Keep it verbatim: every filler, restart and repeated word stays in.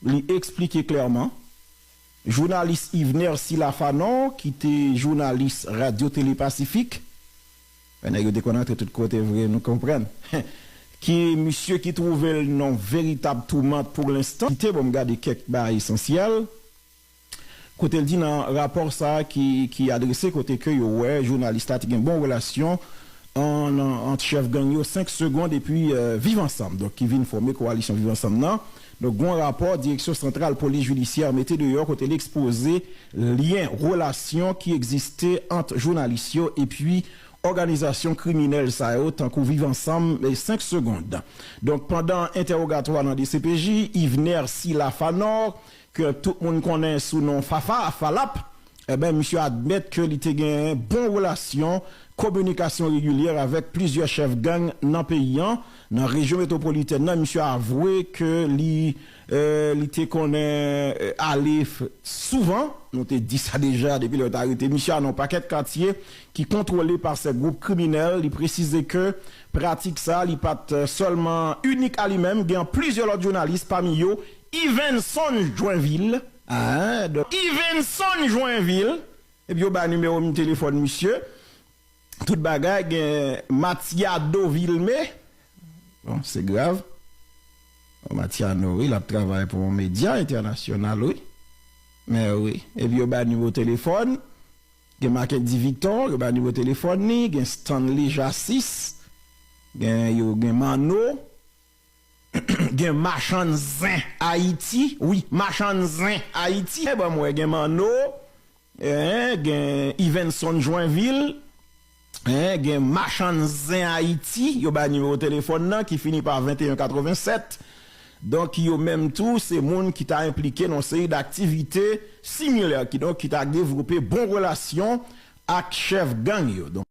li eksplike klèman, jounalis Yvener Sila Fanor, ki te jounalis Radyo Tele Pasifik, nèg yo te konn antre tout kote vre, nou konprann. Ki misye ki twouve l nan veritab toumant pou lenstan. Kite bon m gade kèk bagay esansyèl. Kote l di nan rapò sa a ki, ki adrese kote ke yo wè jounalis la te gen bon relasyon an, ant chèf gang yo Senk Segond epi, euh, Viv Ansanm, donk ki vin fòme kowalisyon Viv Ansanm nan. Donk, gen yon rapò Direksyon Santral Polis Jidisyè mete deyò kote l ekspoze lyen, relasyon ki egziste ant jounalis yo epi òganizasyon kriminèl sa yo, tankou Viv Ansanm e Senk Segond. Donk, pandan entèwogatwa nan D C P J, Yvener Sila Fanor, ke tout moun konnen sou non Fafa, Falap, eben, misye admèt ke li te gen bon relasyon, kominikasyon regilyè avèk plizyè chèf gang nan peyi an. Nan rejyon metwopolitèn nan, misye avwe ke li, euh, li te konnen, euh, ale f-, souvan, nou te di sa deja depi lè yo t arete misye a, nan yon pakèt katye ki kontwole pa sèt gwoup kriminèl. Li presize ke pratik sa, li pa t, euh, sèlman inik a li menm, gen plizyè lòt jounalis, pami yo Yvenson Joinville. Ah, donk, Yvenson Joinville. Epi yo ba nimewo m telefòn misye. Tout bagay, gen Matiado Vilmé. Bon, se grav. Bon, Matiano, wi, l ap travay pou yon medya entènasyonal, wi. Men wi. Epi yo ba nimewo telefòn. Gen Mackendy Victor, yo ba nimewo telefòn li. Gen Stanley Jacis. Gen yo, gen Manno. Gen Machann Zen Ayiti. Wi, Machann Zen Ayiti. E ban mwen, gen Manno. Eh, gen Yvenson Joinville. Eh, gen Machann Zen Ayiti. Yo ba nimewo telefòn nan ki fini pa venteyen katrevennsèt. Donk, yo menm tou, se moun ki ta enplike nan seri daktivite similè, kidonk, ki ta devlope bon relasyon ak chèf gang yo. Donk,